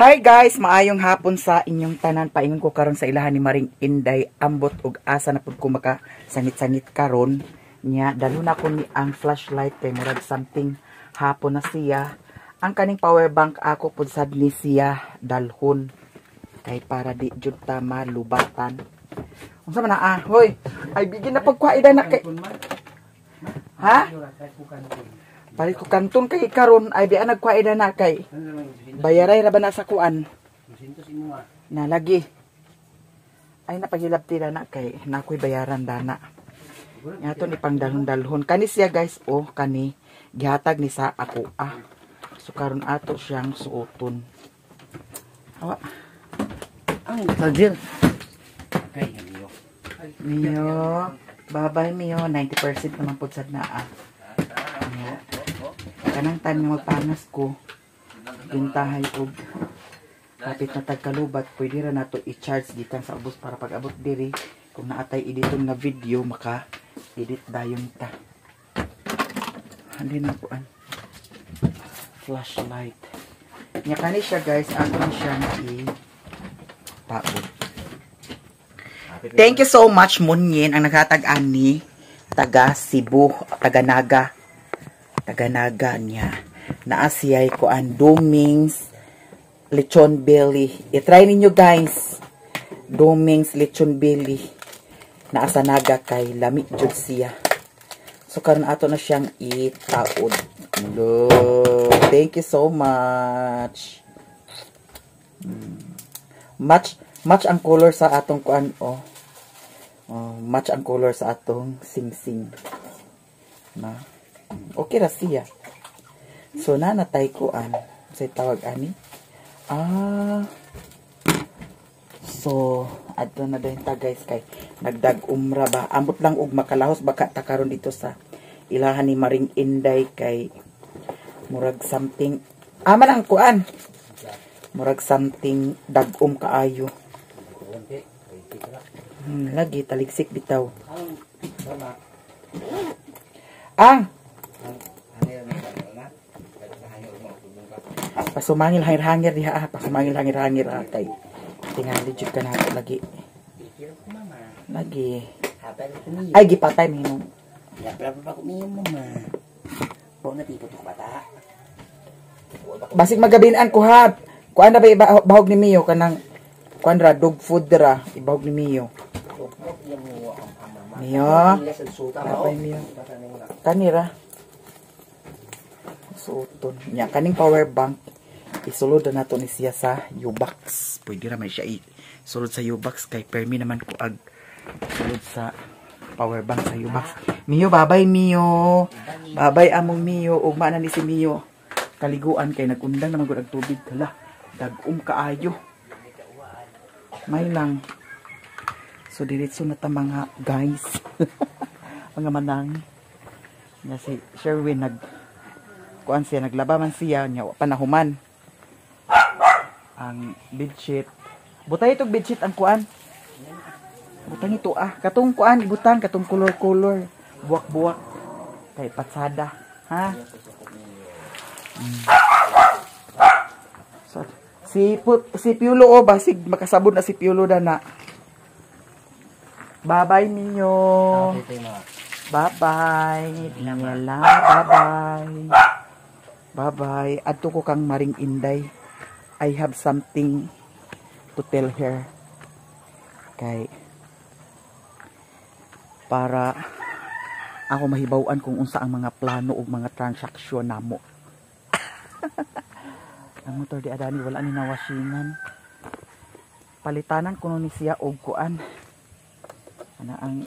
Hi guys, maayong hapon sa inyong tanan. Paingon ko karon sa ilahan ni Maring Inday, ambot og asa na pud ko maka sangit-sangit karon. Nya dalo na ko ni ang flashlight kay murag something hapon na siya. Ang kaning power bank ako pud sad ni siya dalhon kay para di jud ta malubatan. Unsa man na ah? Hoy, ay bigin na pagkuha na kay. Ha? Palit ko kanton kay karon ay biya nagkuha na kay. Bayaray ra ba na sa kuan? Na lagi. Ay napaghilabti na na kay nakoy bayaran dana. Nga to ni pangdalhon-dalhon. Kani siya guys, oh kani gihatag ni sa ako ah. So karon ato siyang suoton. Awa. Ang charger. Kay Mio. Mio. Bye-bye Mio, 90% naman pud sad na ah. Mio. Kanang time nga magpanas ko, gintahay og kapit na tagkalubat, pwede ra nato i-charge gikan sa ubos para pag abot diri kung naatay editon nga video maka edit dayon ta. Hindi na kuan flashlight. Nya kani siya guys, ato na siyang i-paod. Thank you so much Munyin ang naghatag ani taga Cebu, taga Naga. Taga Naga niya. Naa siya'y kuan Doming's Lechon Belly. I-try ninyo guys. Doming's Lechon Belly. Naa sa Naga kay lami jud siya. So karon ato na siyang itaod. Look, thank you so much. Match match ang color sa atong kuan oh. Oh, match ang color sa atong sing-sing. Na. Okay ra siya. So na natay kuan. Say tawag ani? Ah. So adto na din ta guys kay nagdag-umra ba. Ambot lang og makalahos baka ta karon dito sa ilahan ni Maring Inday kay murag something aman ang kuan. Murag something dag-um kaayo. Lagi taligsik bitaw. Ang pasumangil hangir-hangir diha ah, pasumangil hangir-hangir ah, kay tingali jud ka nato lagi. Lagi. Ay gipatay minom. Basig magabinan ko ha. Kuan na ba ibahog ni Mio kanang kuan ra dog food ra ibahog ni Mio. Mio. Napay Mio. Kanira. Suoton. Nya kaning power bank isulod na nato ni siya sa U-box. Pwede ra man siya isulod sa U-box kay permi naman ko ag sulod sa power bank sa U-box. Mio, babay Mio. Babay among Mio. Ugma na ni si Mio. Kaliguan kay nagundang naman gud ang tubig. Hala, dag-um kaayo. May lang. So diretso na ta mga guys. Mga manang. Nga si Sherwin nag kuan siya, naglaba man siya nya wa pa nahuman ang bedsheet. Butay itong bedsheet ang kuan. Butang ito ah. Katong kuan, ibutang katong color-color. Buwak-buwak. Kay patsada. Ha? So, si Piolo oh, basig makasabot na si Piolo dana. Bye-bye ninyo. Bye-bye. Daniela, bye-bye. Bye-bye. Adto ko kang Maring Inday. I have something to tell her. Kay para ako mahibaw-an kung unsa ang mga plano ug mga transaksyon namo. Ang motor di adani wala ni nawashingan. Palitanan kuno ni siya og kuan. Ana ang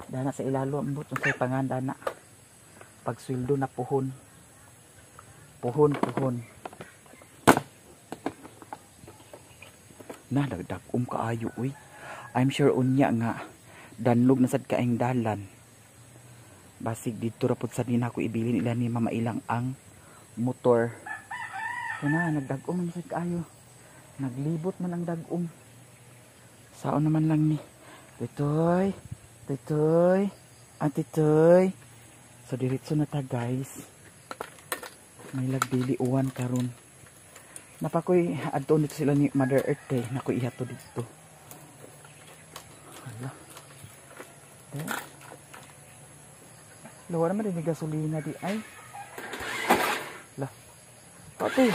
dana sa ilalo ambot unsay panganda na. Pagsweldo na puhon. Puhon, puhon. Na nagdag-um kaayo uy. I'm sure unya nga danlog na sad kaayong dalan. Basig didto ra pud sad ni nako ibilin ila ni Mama Ilang ang motor. So na nagdag-um man sad kaayo. Naglibot man ang dag-um. Saon naman lang ni. Titoy, titoy, atitoy. So diretso na ta guys. May lagdili uwan karon. Napakoy adto dito sila ni Mother Earth eh. Nakoy ihato dito. Hala. Eh. Luwa naman din gasolina di ay. Lah. Pati.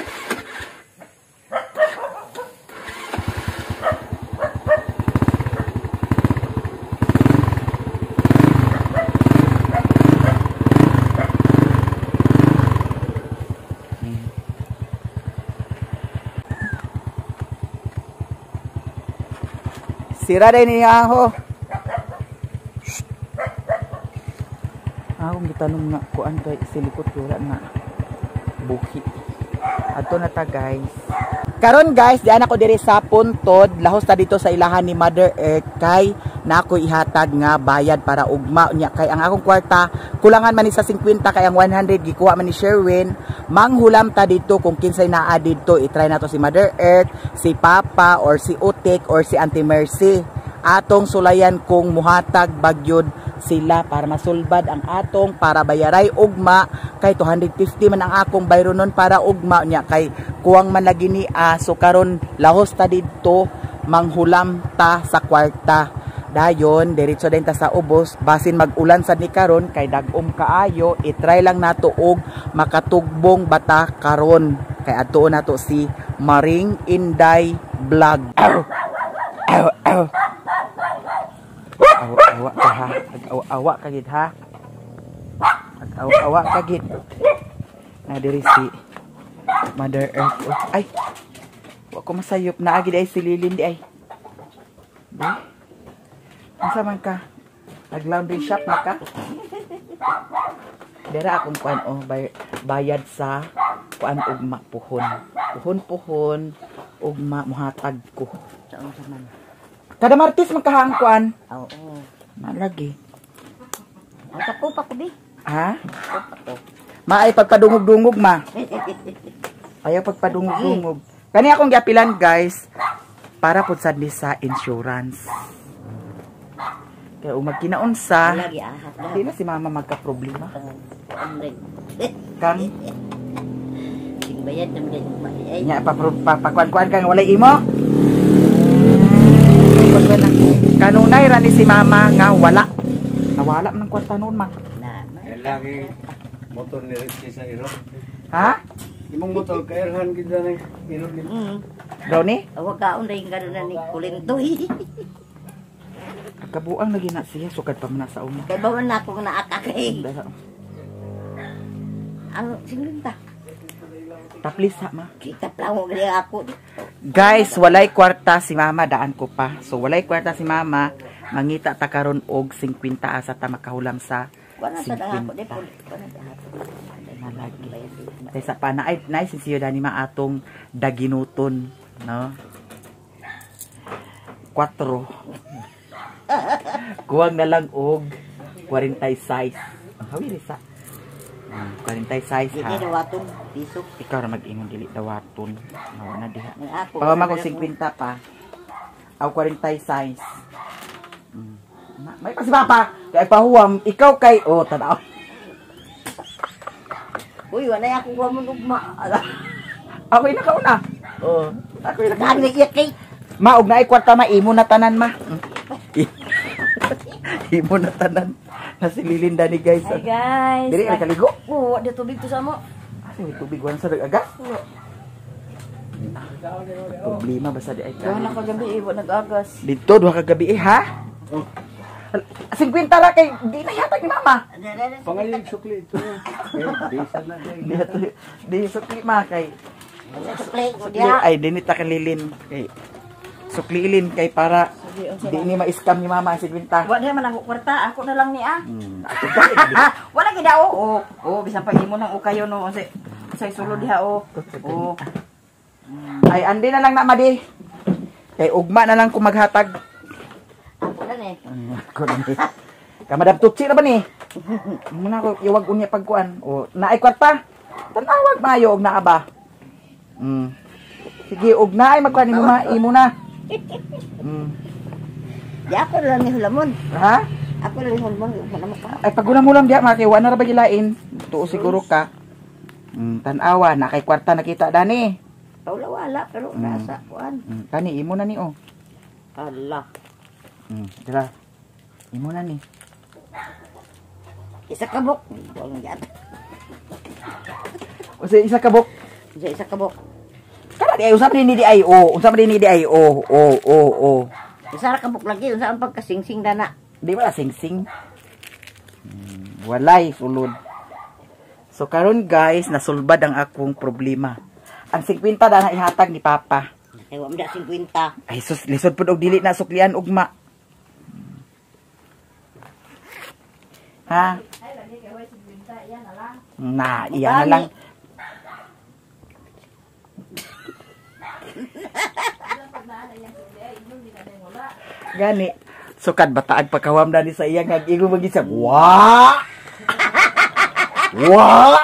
Sira din niya ako. Akong gitanong nga kuan kay silikot wala na buhi. Adto na ta guys. Karon guys, diyan ako diri sa puntod, lahos ta dito sa ilahan ni Mother Earth kay na ako ihatag nga bayad para ugma unya kay ang akong kwarta kulangan man ni sa 50 kay ang 100 gikuha man ni Sherwin. Manghulam ta dito kung kinsay naa didto, i-try nato si Mother Earth, si Papa or si Utik or si Auntie Mercy. Atong sulayan kung muhatag bagyod sila para masulbad ang atong para bayaray ugma kay 250 man ang akong bayro nun para ugma nya kay kuwang man lagi ni so karon lahos ta didto manghulam ta sa kwarta. Dayon diretso din ta sa ubos basin mag-ulan sad ni karon kay dag-om kaayo, i-try lang nato og makatugbong bata karon kay adtuon nato si Maring Inday Vlog. Aw, aw, aw. Awa-awa ka ha. Ag-awa-awa ka gid ha. Ag-awa-awa ka gid. Na diri si Mother Earth. Oh, ay. Wa ko masayop na agi ay si Lilin di ay. Di. Unsa man ka? Nag-laundry shop na ka? Dira akong kuan oh bayad sa kuan ugma puhon. Puhon-puhon ugma muhatag ko. Sa man. Kada Martes magkahang kuan. Oo. Malagi. Ang kapo pa ko di. Ha? Kapo ko. Maay pagpadungog-dungog ma. Ayaw pagpadungog-dungog. Kani akong giapilan guys para pud sad ni sa insurance. Kaya ug magkinaunsa, Lagi ahat na. di na si mama magka-problema. Kuan rin. Kang Sing bayad naman din ay. nya pakuan-kuan kang walay imo. Kanunay ra ni si mama nga wala. Nawala man ang kwarta noon ma. Na. Lagi motor ni Richie sa iro. Ha? Imong motor kairhan gid na iro ni. Brownie? Awa kaon rin gano'n na ni kulintoy. Kabuang lagi na siya sukad pa man na sa una. Kay bawan na ako na akakay. Ang singlinta. Taplis ha ma. Kita plango gali ako. Guys, walay kwarta si mama, daan ko pa. So walay kwarta si mama, mangita ta karon og 50 asa ta makahulam sa Wala sa ako di 50. po. Wala sa ako. Nalagi. Kaysa pa na ay nice siyo dani ma atong daginuton, no? 4. Kuwang na lang og 46. Ang hawi sa. 46 Di ha. dawaton piso. Ikaw ra mag-ingon dili dawaton. Nawa na diha. Ang ako. Pawama ko 50 pa. Aw 46. May pa si Papa. Kay pahuwam ikaw kay oh tanaw. Uy, wala ako wa mo ugma. Ako'y nakauna. Oh, ako'y nakauna. Dami iya kay. Ma, og naay kwarta ma, imo na tanan ma. Imo na tanan. Na si Lilinda ni guys. Hi guys. Dili ay kaligo. Oo, di tubig to sa mo. Asa may tubig wala sa agas? Problema basta di ay Duha na kagabi eh, wa nag-agas. Dito duha ka gabi eh ha? 50 ra kay di na yatag ni mama. Pangalig sukli ito. Eh, bisa na dai. Di ato di sukli ma kay Sukli ko sukli diha. ay dinita ka Lilin kay sukliilin kay para Sige, unsa di ni ma-scam ni mama ang 50. Wa di man ako kwarta, ako na lang ni ah. Ato ka. Wala gid oh. Oh, oh bisan pa imo nang ukayo no unsay unsay sulod diha oh. Oh. Ay andi na lang na madi. Kay ugma na lang ko maghatag. Ako na ni. Ako na ni. Kamadam tutsi na ba ni? Muna ko iwag unya pagkuan. O naay kwarta. Tanawag maayo og naa ba. Sige og naay magkuan nimo ma imo na. Di ako na lang ni hulamon. Ha? Ako na lang ni hulamon. Wala mo ka. Ay pagulam-ulam diha ma kay wa na ra ba gilain. Tuo siguro ka. Tan-awa na kay kwarta nakita dani. Wala pero nasa kuan. Kani imo na ni oh. Ala. Dira. Imo na ni. Isa ka buk. Wala yan. Unsa isa ka buk? Isa ka buk. Kana di ay unsa man ni di ay oh, unsa man ni di ay oh, oh, oh, oh. Isa ra ka buk lagi unsa ang pagkasingsing dana. Di ba sing-sing? Walay sulod. So karon guys, nasulbad ang akong problema. Ang 50 na ihatag ni Papa. Ay wa man 50. Ay sus, lisod pud og dili na suklian ugma. Ha? Na, iya na lang. Gani. Sukad bataag pagkawam na ni sa iya nga igo magisa. Wa! Wa!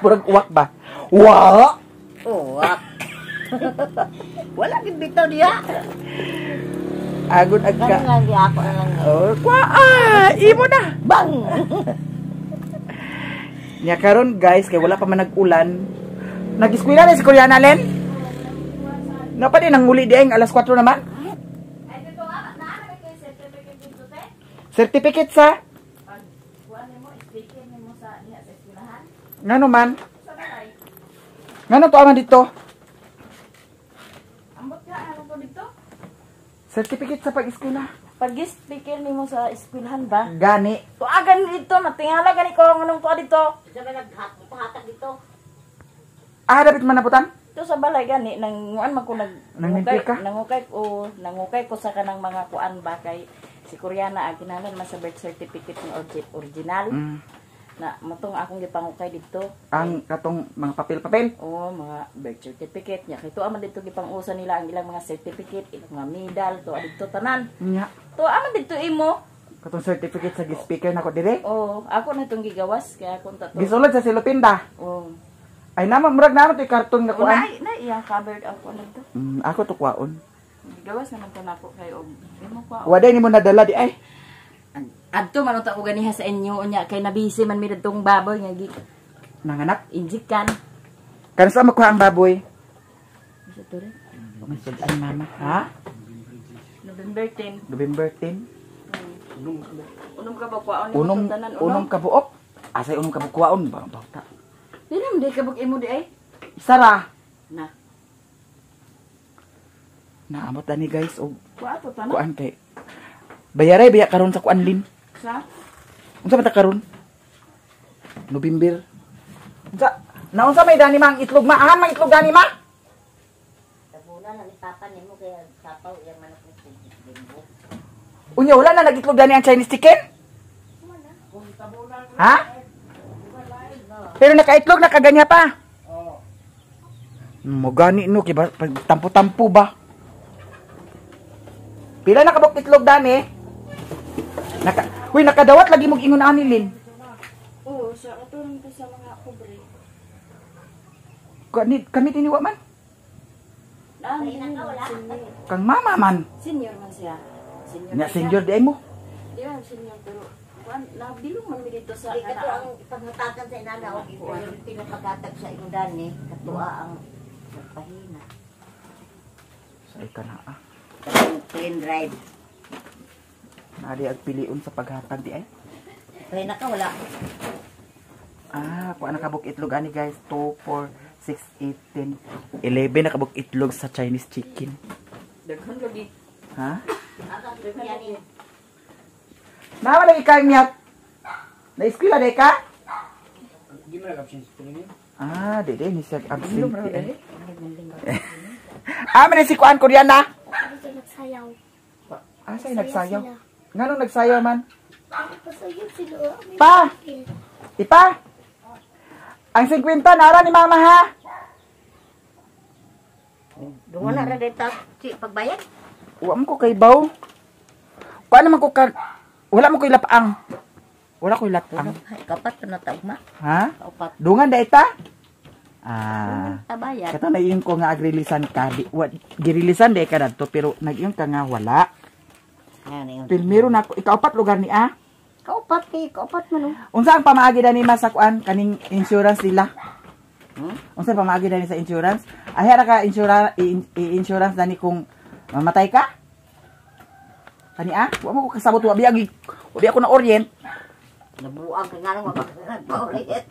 Murag uwak ba? Wa! Uwak. Wala gid bitaw diha. Agod agka. Gani lang di ako na lang. Oh, kwa ah, imo na. Bang. Nya karon guys, kay wala pa man nag-ulan. Nag-eskwela na si Koreana Len. Napa din nanguli di ay alas 4 naman. Certificate sa? Ngano man? Ngano to aman dito? Ambot ka ano ko dito? Certificate sa pag-eskwela. Pag-speaker nimo sa eskwelahan ba? Gani. Tuagan dito, natingala gani ko nganong tuwa dito. Sa ba naghatag dito? Ah, dapat man naputan? Dito sa balay gani nang man ko nag Nangintay ka? Nangukay ko sa kanang mga kuan ba kay si Koreana ang kinahanglan man sa birth certificate ng original. Na motong akong gipangukay dito. Ang katong mga papel-papel. Oo, mga birth certificate nya kay tuwa man dito gipangusa nila ang ilang mga certificate, ilang mga medal, tuwa dito tanan. Nya. Tuwa man dito imo. Katong certificate sa gi-speaker nako dire. Oo, ako na itong gigawas kaya akong tato. Gisulod sa silupinda. Oo. Ay naman murag naman to'y karton nga kuan. Na iya covered ako nito. Ako to kwaon. Gigawas naman to nako kay og imo kwa. Waday nimo nadala di ay. Adto man unta ko ganiha sa inyo unya kay nabisi man mi dadtong baboy nga gi Nanganak. injikan. Kanus sa makuha ang baboy? Sa to re. Ay mama, ha? November 10. November 10. Unom ka ba kwaon nimo Unom tanan unom ka buok. Asay unom ka buok kwaon ba bawta. Dili man di ka buk imo di ay. Sara. Na. Naamot ani guys og Kwa to tanan. kuan kay bayaray biya karon sa kuan lin. Sa Unsa man ta karon? November. Unsa? Naunsa may dani ma ang itlog ma? Ahan mang itlog dani ma? Tabunan na ni Papa nimo kay sapaw iyang manok ni Bimbo. Unya wala na nagitlog dani ang Chinese chicken? Ha? Pero nakaitlog nakaganya pa. Mo gani no kay tampo-tampo ba? Pila na kabuk itlog dani? Naka, huy nakadawat lagi mog ingon ani Lin. Oo, sa katulong ko sa mga pobre. Kani kami tiniwa man. Kang mama man. Senior man siya. Senior. Nya senior di ay mo. Di ba senior pero kuan nabilong man mi dito sa Di kato ang ipaghatagan sa inana og priority nga paghatag sa imong dani katoa ang pahina. Say ka na ah. Katong clean drive. Naadi ag piliun sa paghatag di ay. Pahina ka wala. Ah, kuha nakabuk itlog ani guys. 2, 4, 6, 8, 10, 11 nakabuk itlog sa Chinese chicken. Daghan lagi. Ha? Nawa lagi kang miyat. Na-eskwela di ka? Di man nag-absent sa tingin. Ah, di di ni siya absent. Ah, man si kuan Koreana. Ay, nagsayaw. Ah, say nagsayaw. Ngano nagsayaw man? Pasayaw sila. Pa! Ipa! Ang 50 nara ni mama ha. Dungo na ra dito si pagbayad. Wa man ko kay baw. Kuan naman ko ka wala man ko ilapaang. Wala ko ilatang. Ay, kapat na taugma. Ha? Kaupat. Dungan da ita? Ah. Tabayad. Kato na iyon ko nga agrilisan ka. Di, wa, girilisan di ka dadto pero nag-iyon ka nga wala. Yan yun. Primero na ako ikaupat lugar ni ah. Kaupat kay kaupat man oh. Unsa ang pamaagi dani mas sa kuan kaning insurance nila? Hmm? Unsa pamaagi dani sa insurance? Ay ra ka insurance, i-insurance dani kung mamatay ka? Kani ah? Wa mo ko kasabot, wa biya wa biya ko na orient. Nabuang ka nga nang mapagpaulit.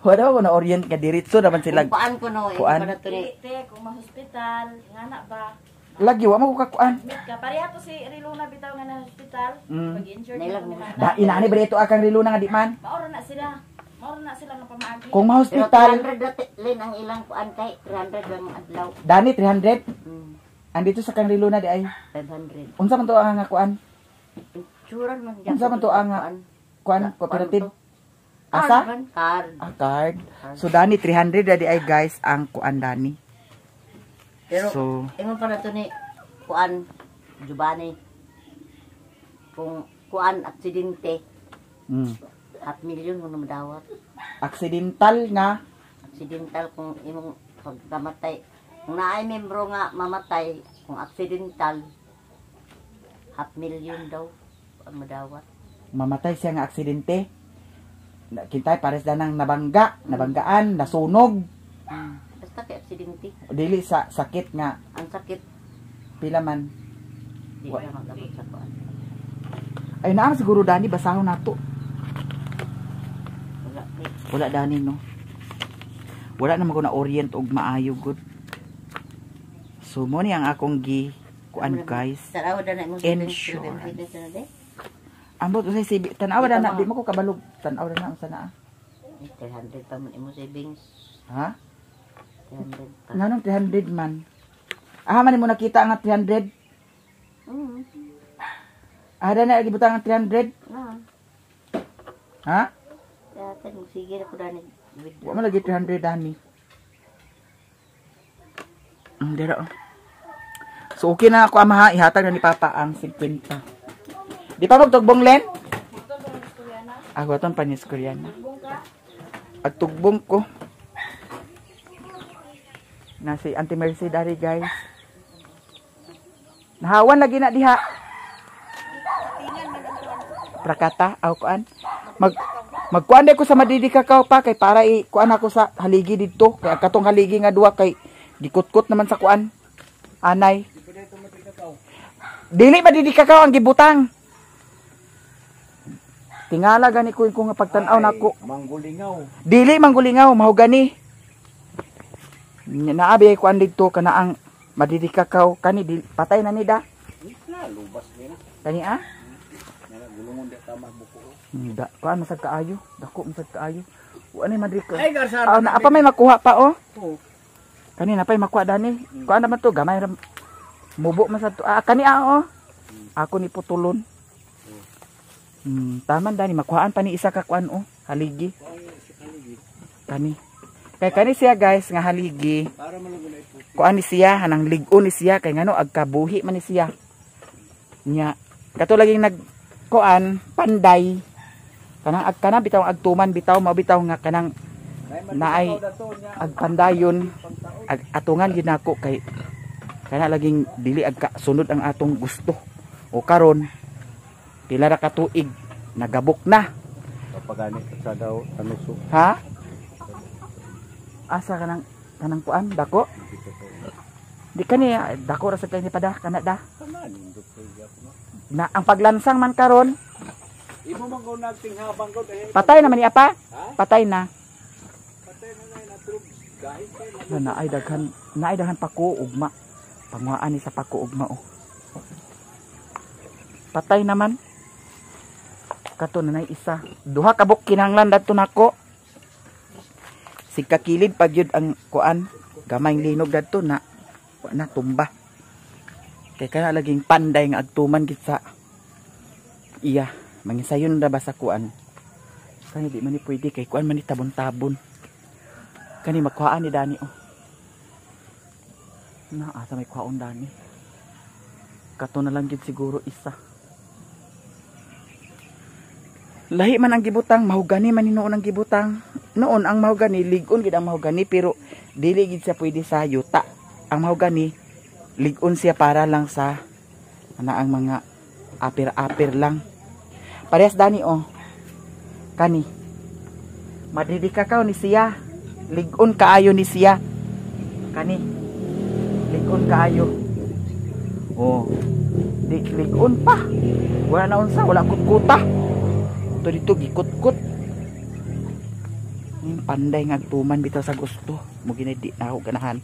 Wala ko na orient nga diretso naman sila. Kung paan ko no, Kuan. ito pa na to ni. Dili te, kung ma-hospital, ngana ba? Lagi wa mo ko kakuan. Admit ka. Pareha to si Riluna bitaw nga na hospital. Pag-insured Nailag na to mo. ni Mana. Da inani ba ito akang riluna nga di man? Maoro na sila. Maoro na sila nga pamaagi. Kung Pero ma-hospital, 300 na Lin, ang ilang kuan kay 300 lang ang adlaw. dani 300. Andito sa kang riluna di ay. 500. Unsa man to ang nga kuan? Insurance man Unsa man to ang kuan cooperative? Asa? Card man, card. Ah, card. So dani 300 na di ay guys ang kuan dani. Pero So ingon pa na to ni kuan Giovanni. Kung kuan aksidente, half million mo na madawat. Accidental nga Accidental kung imong pagkamatay. Kung naay membro nga mamatay, kung accidental, half million daw ang madawat. Mamatay siya nga aksidente. Kintay pares danang nabangga, nabanggaan, nasunog, Basta kay aksidente. Dili sa sakit nga Ang sakit, pila man. di na magabot sa kuan. Ay naa siguro dani basahon nato. Wala kay Wala dani no. Wala naman ko na orient og maayo gud. So mo ni ang akong gi kuan guys. Taraw na na imong Insurance. Insurance. Ambot usay sibi tan-aw ra na di mo ko kabalog tan-aw ra na unsa na. Ah. 300 pa man imong savings. Ha? 300 pa. Nganong 300 man? Ah, man mo nakita nga 300. Ada na gibutang ang 300? Na. Ha? Dati sige na ko dani. Wa man lagi 300 dani. Dira oh. So okay na ako ama ha, ihatag na ni Papa ang 50. Di pa magtugbong Len? Ah, waton pa ni Koreana. Agtugbong ko. Na si Auntie Mercy dari guys. Nahawan lagi na diha. Prakata aw kuan. Magkuan ko sa Madidi Kakao pa kay para i kuan ako sa haligi didto kay katong haligi nga duha kay gikutkot naman sa kuan. Anay. Dili Madidi Kakao ang gibutang. Tingala gani ko nga pagtan-aw nako. Manggulingaw. Dili manggulingaw, mahugani. Naabi ay kuan didto kana ang Madidi Kakao kani di, patay na ni da. Na, lubas din na. Kani ah? Nana, gulungon di tama buko. Da, kuan masag kaayo, dako masag kaayo. Wa ni Madrid ka. Ay, garsara. Ah, na apa may makuha pa oh. Oo. Kani na pay makuha dani. Kuan naman to gamay ra mubo man sa to. Ah, kani ah oh. Ako ni putulon. Taman dani makuhaan pa ni isa ka kuan oh, haligi. Kani. Kay kani siya guys nga haligi. Para malugod na iputi. Kuan ni siya hanang lig-on ni siya kay ngano agkabuhi man ni siya. Nya kato laging nag kuan panday. Kanang ag kana bitaw agtuman bitaw mao bitaw nga kanang naay agpandayon ag atungan gid nako kay kana laging dili agka sunod ang atong gusto. O karon pila ra ka tuig nagabok na. Kapagani sa daw tanuso. Ha? Asa kanang kanang kuan dako? Di kani dako ra sa kay ni pada kana da. Kana nindot kay gyapon. Na ang paglansang man karon, Imo man ko nagtinghabang ko dahil patay naman ni apa? Ha? Patay na. Patay na na pero gahit kay Na naay daghan, naay daghan pako ugma. Panguhaan ni sa pako ugma oh. Patay naman. Kato na nay isa. Duha ka buk kinahanglan dadto nako. Sigkakilid pag yun ang kuan, gamay linog dadto na wa na tumba. Kay kana laging panday nga agtuman gid sa iya, mangisayon ra ba sa kuan. Kani di man ni pwede kay kuan man ni tabon-tabon. Kani makuhaan ni Dani oh. Na asa may kuhaon Dani. Kato na lang gid siguro isa. Lahi man ang gibutang, mahugani man ni noon ang gibutang. Noon ang mahugani, lig-on gid ang mahugani pero dili gid siya pwede sa yuta. Ang mahugani lig-on siya para lang sa ana ang mga apir-apir lang. Parehas Dani oh. Kani. Madidi kakao ni siya. Ligon kaayo ni siya. Kani. Ligon kaayo. Oh. Di ligon pa. Wala na unsa, wala kutkuta. To dito gikutkut. Yung panday nga agtuman bitaw sa gusto. Mo gini di na ako ganahan.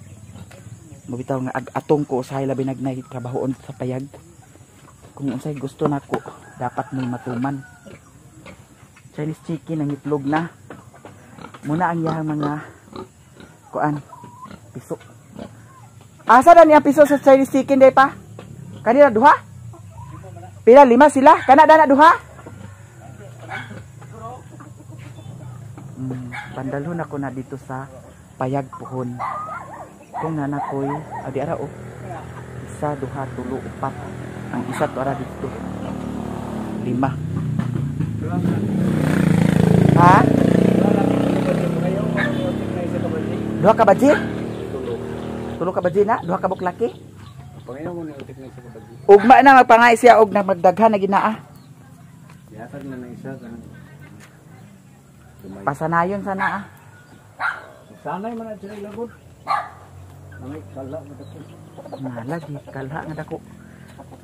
Mo bitaw nga ag-atong ko usahay labi nagnay trabahoon sa payag. Kung unsay gusto nako, dapat may matuman. Chinese chicken ang itlog na. Muna ang iyang mga kuan piso. Asa na niya piso sa Chinese chicken day pa? Kanila duha? Pila lima sila? Kana dana duha? Pandalhon ako na dito sa payag puhon. Kung nanakoy, adi ara oh. Isa, duha, tulo, upat. Ang isa to ara dito. 5. Ha? Duha ka baji? Tulo ka baji na? Duha ka buklaki? Ugma na magpangay siya og nagmagdaghan na ginaa. Yatag na ng isa kanang. Pasanayon sana ah. Sanay man na sila ilagod. Namay kala nga dako. Nalagi kala nga dako.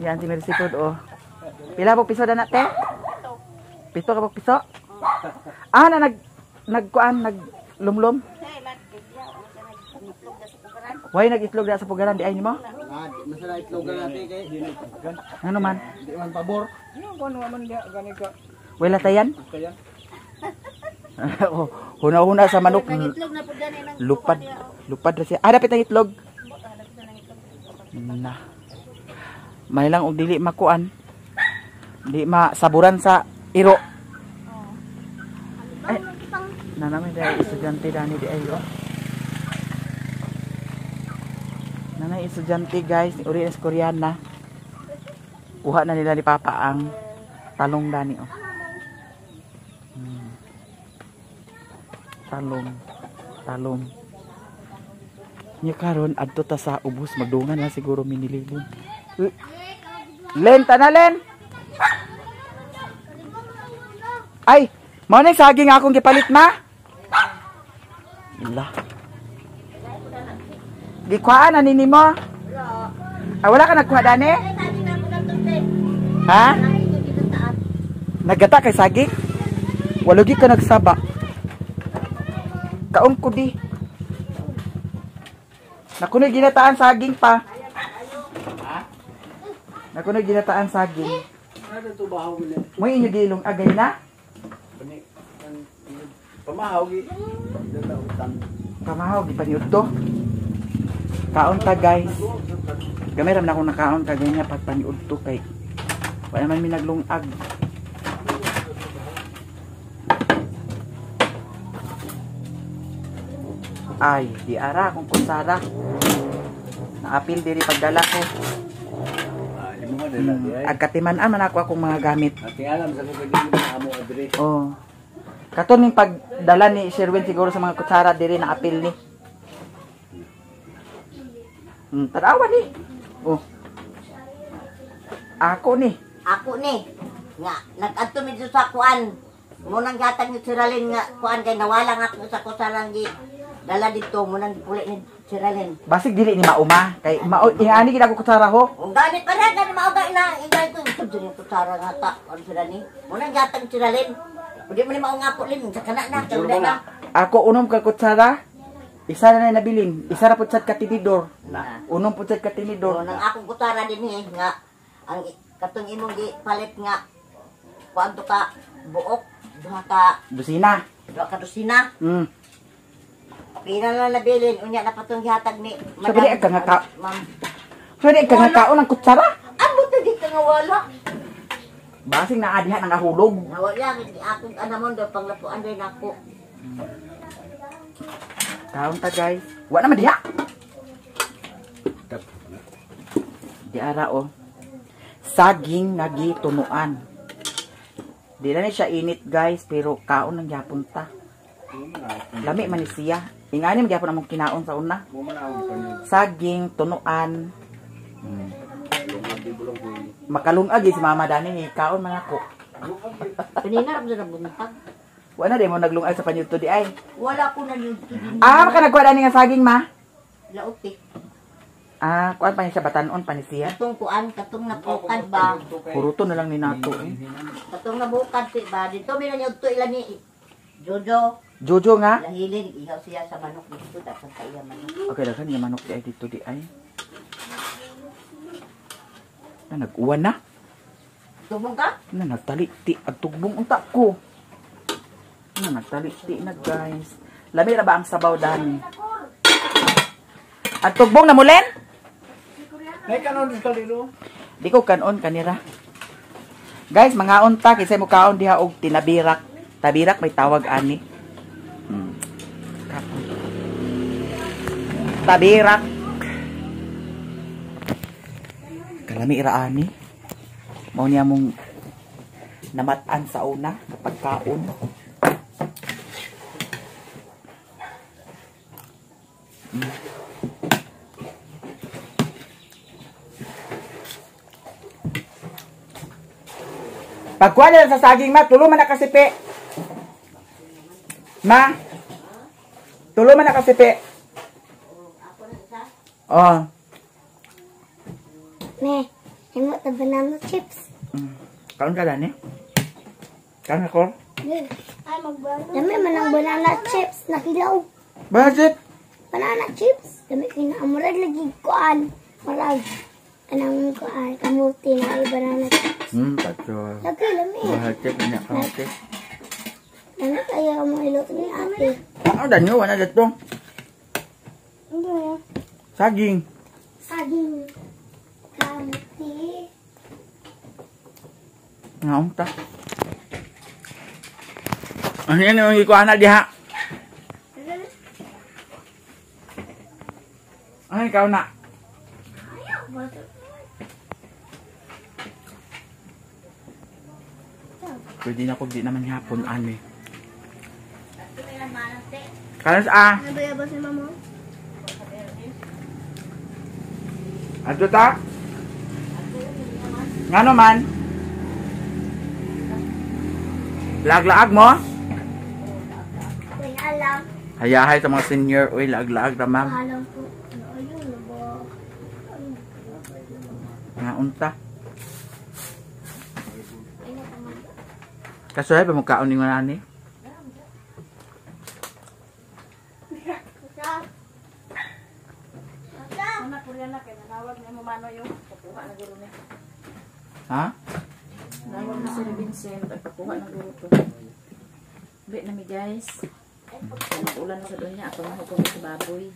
Yan si Mercy Food oh. Pila po piso na te? Pito ka po piso? Ah na nagkuan naglumlum. Why nag-itlog na sa pugaran di ay nimo? Ah, masala itlog na natin kay. Ano man? Di man pabor. Ano kuan man diha gani ka. Wala tayan? Tayan. Oh, huna-huna sa manok. Lupad. Lupad ra siya. Ah, dapit ang itlog. Na. May lang og dili makuan. Di masaburan sa iro. Ay, nanamay dahil estudyante dani di ay oh. Nanay estudyante guys, uri na sa Koreana. Kuha na nila ni Papa ang talong dani oh. Talong, talong. Nya karon adto ta sa ubos magdungan na siguro minilibon. Len, tana Len. Ay, mao na saging akong gipalit ma. La. Gikuhaan na nini mo? Ah, wala ka nagkuha dani? Ha? Nagata kay saging? Walo gi ka nagsaba. Kaon ko di. Nakunoy ginataan saging pa. Nakunoy ginataan saging. Moy inyo gilong agay na? Pamahaw gi. Pamahaw gi paniud to. Kaon ta guys. Gamay ra man akong nakaon kay ganyan pag paniud to kay wala man mi naglungag. Ay, di ara akong kutsara. Naapil diri pagdala ko. Agkatiman-an man ako akong mga gamit. Ati alam sa ko dili amo adre. Oh. Katon ning pagdala ni Sherwin siguro sa mga kutsara diri naapil ni. Tanawa ni. Oh. Ako ni. Ako ni. Nga nag-adto mi sa kuan. Munang gatag ni Siralin nga kuan kay nawala nga ako sa kutsara gi dala dito munang puli ni Siralin. Basig dili ni mauma kay mao ingani gid ako kutsara ho. Kung ganit pa ra gani mao na ingay ko sud ni kutsara nga ta kuan sila ni. Munang gatag Siralin. Udi mo ni mao nga po lin sa kana na kay na. Ako unom ka kutsara. Isa na nabilin, isa ra pud sad ka tinidor. Unom pud sad ka tinidor. Nang akong kutsara dinhi nga ang katong imong gipalit nga kuan to ka buok duha ka dosina. Duha ka dosina. Pila na nabilin unya na patong gihatag ni Madam. Sabi ka nga ka. Ma'am. Sabi ka nga kaon ang kutsara. Ambot na di ka nga wala. Basing naa diha nang ahulog. Nawala akong anamon do panglapuan rin ako. Kaon ta guys. Wa na man diha. Di ara oh. Saging nga gitunuan. Di na ni siya init guys, pero kaon lang gyapon ta. Lami man ni siya. Ingani man gyapon among kinaon sa una. Saging tunuan. Makalungag si mama dani ni kaon man ako. Kanina ra man buntag. Wala di mo naglungay sa panyudto di ay. Wala ko na nyudto din. Ah, maka nagkuha ani nga saging ma. Laotik. Ah, kuan pa ni siya batanon pa ni siya. Katong kuan, katong napukad ba? Kuruto na lang ni nato eh. Katong nabukad ti ba? Dito mi na nyudto ila ni Jojo. Jojo nga. Lahilin, ihaw siya sa manok dito, dapat sa iya manok. Okay, daghan nga manok di ay dito di ay. Na nag-uwan na. Tumong ka? Na nagtali-ti ag tugbong unta ko. Na nagtali-ti na guys. Lami ra ba ang sabaw dani? At tugbong na mulen? Nay kanon sa kalilo. Di ko kanon kanira. Guys, mga unta kisay mo kaon diha og tinabirak. Tabirak may tawag ani. Kapon. Tabirak. Kalami ra ani. Mao niya mong namat-an sa una kapag kaon. Pagkuha na lang sa saging, ma. Tulo man na kasipi. Ma. Tulo man na kasipi. Oh. Me, himo ta banana chips. Kaon ka dani? Kaon ako? Dami man ang banana chips na hilaw. Bakit? Banana chips. Dami kay na murag lagi kuan. Murag anang kuan kamuti na ay banana chips. Patso. Lagi lami. Bakit niya kamote? Lami kaya mo iluto ni ate. Ano danyo wala dito? Ano? Saging. Saging. Kamuti. Ngaon ta. Ano yan yung ikuha na diha? Ay, ikaw na. Pwede na ko, di naman hapon, ani. Kalas ah. Ano ba ba si mama? Ato ta? Ngano man? Laag-laag mo? Uy, alam. Hayahay sa mga senior, uy, laag-laag ra ma'am. Alam ko. Ayun, ano ba? Nga unta. Kasuhay pa mo kaon ni ani? Ana Koreana kay nanawag na mo mano yung pakuha na guro niya. Ha? Nawag na si Vincent at pakuha na guro to. Bi na mi guys. Ulan sa doon niya ako mahukom sa baboy.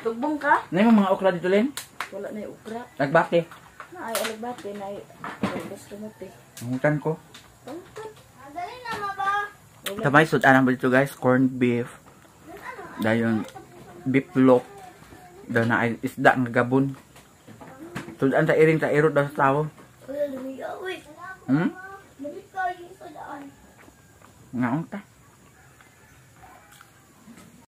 Tugbong ka? Ano yung mga okra dito, Len? Wala na yung okra. Nagbate. Na ay alagbate na ay gusto mo te. Nangutan ko. Dali na maba. Tamay sudan ang dito guys, corned beef. Dayon beef loaf. Dayon na ay isda nga gabon. Sudan sa iring sa irot daw sa tao. Uy, lami. Uy. Hmm? Lami kayo sa daan. Ngaon ta.